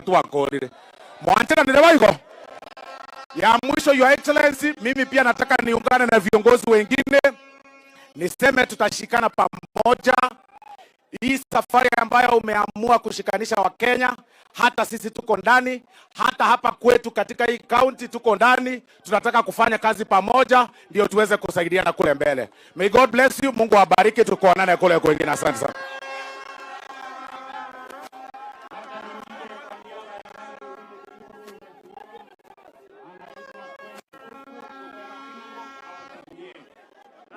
Twakorire mwancheranire boigo. Ya mwisho, Your Excellency, mimi pia nataka niungane na viongozi wengine niseme tutashikana pamoja. Hii safari ambayo umeamua kushikanisha Wakenya, hata sisi tuko ndani, hata hapa kwetu katika hii county tuko ndani. Tunataka kufanya kazi pamoja, ndio tuweze kusaidiana kule mbele. May God bless you. Mungu awabariki, tukuonane kule kwingine. Asante sana.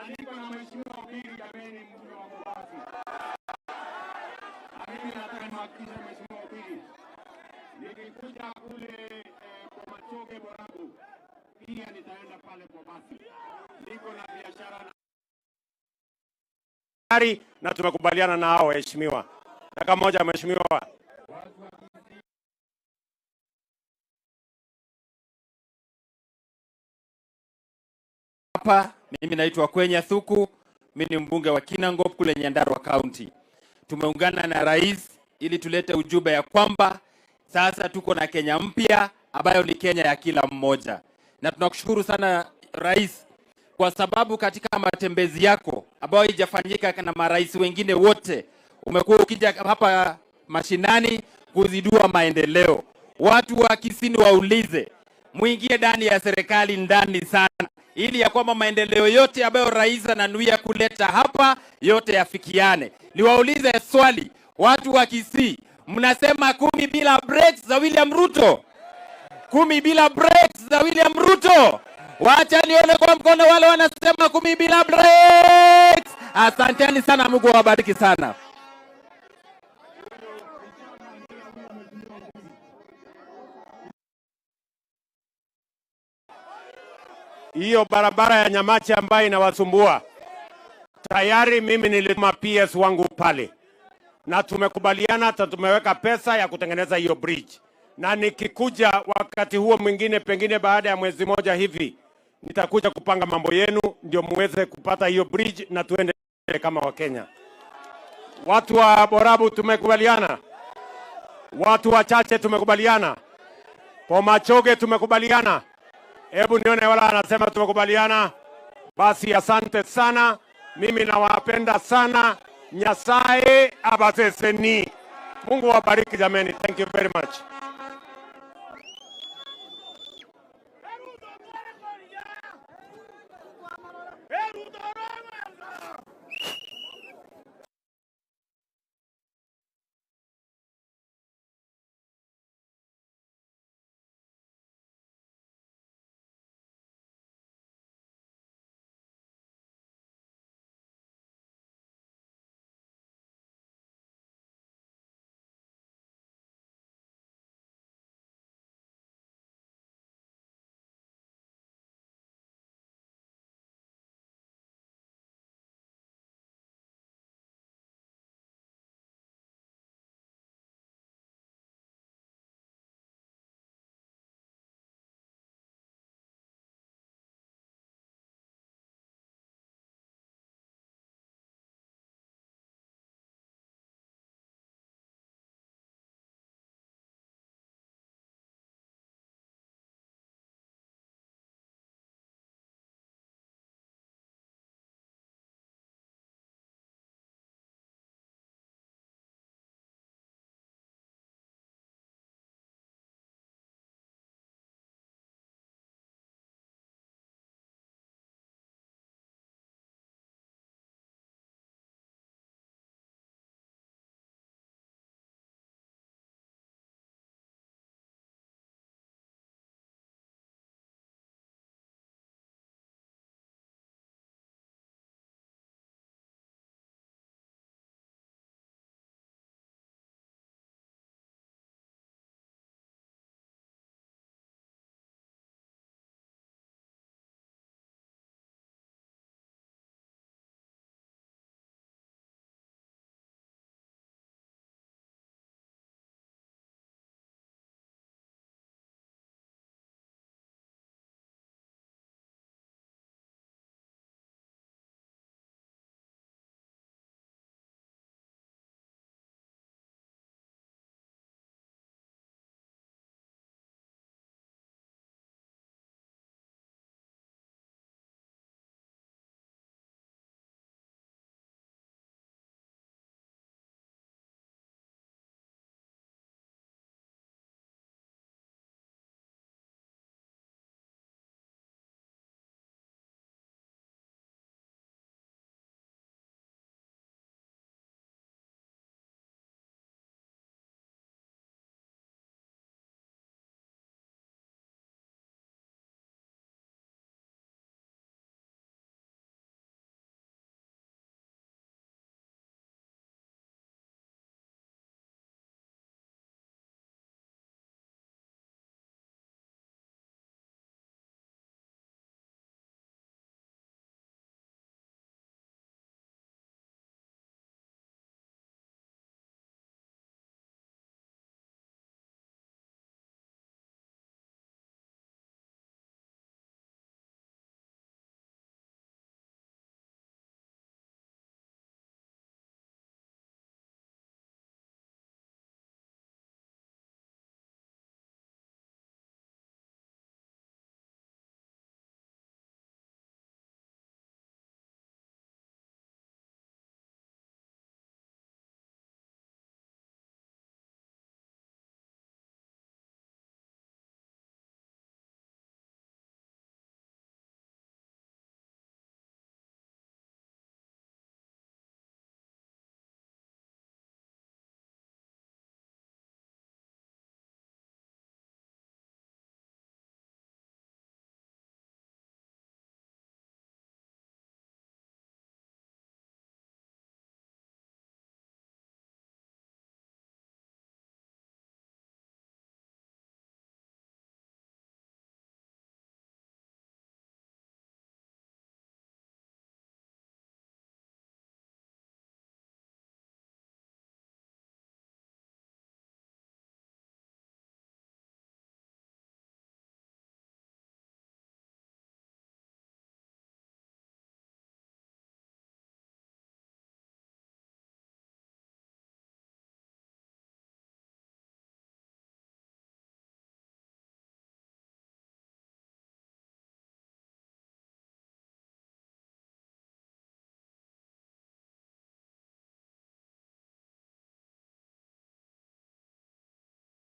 Niko na Mheshimiwa Obiri, jameni, mbunge wa Mombasa. Na mimi nataka nimhakikishe Mheshimiwa Obiri, nikikuja kule Bomachoge Borabu, pia nitaenda pale Bobasi. Niko na biashara na na tumekubaliana na hao waheshimiwa. Dakika moja, mheshimiwa. Hapa mimi naitwa Kwenya Thuku, mimi ni mbunge wa Kinangop kule Nyandarua County. Tumeungana na rais ili tulete ujumbe ya kwamba sasa tuko na Kenya mpya ambayo ni Kenya ya kila mmoja, na tunakushukuru sana rais, kwa sababu katika matembezi yako ambayo haijafanyika na marais wengine wote, umekuwa ukija hapa mashinani kuzidua maendeleo. Watu wa Kisii waulize, muingie ndani ya serikali ndani sana, ili ya kwamba maendeleo yote ambayo rais ananuia kuleta hapa yote yafikiane. Niwaulize swali, watu wa Kisii, mnasema 10 bila breaks za William Ruto? 10 bila breaks za William Ruto? Wacha nione kwa mkono wale wanasema 10 bila breaks. Asanteni sana, Mungu awabariki sana. Hiyo barabara ya Nyamache ambayo inawasumbua tayari, mimi nilituma PS wangu pale na tumekubaliana, hata tumeweka pesa ya kutengeneza hiyo bridge, na nikikuja wakati huo mwingine, pengine baada ya mwezi moja hivi, nitakuja kupanga mambo yenu ndio muweze kupata hiyo bridge na tuende kama Wakenya. Watu wa Borabu tumekubaliana, watu wachache tumekubaliana, Bomachoge tumekubaliana. Hebu nione wala anasema tumekubaliana. Basi asante sana, mimi nawapenda sana. Nyasaye abaseseni. Mungu awabariki jameni. Thank you very much.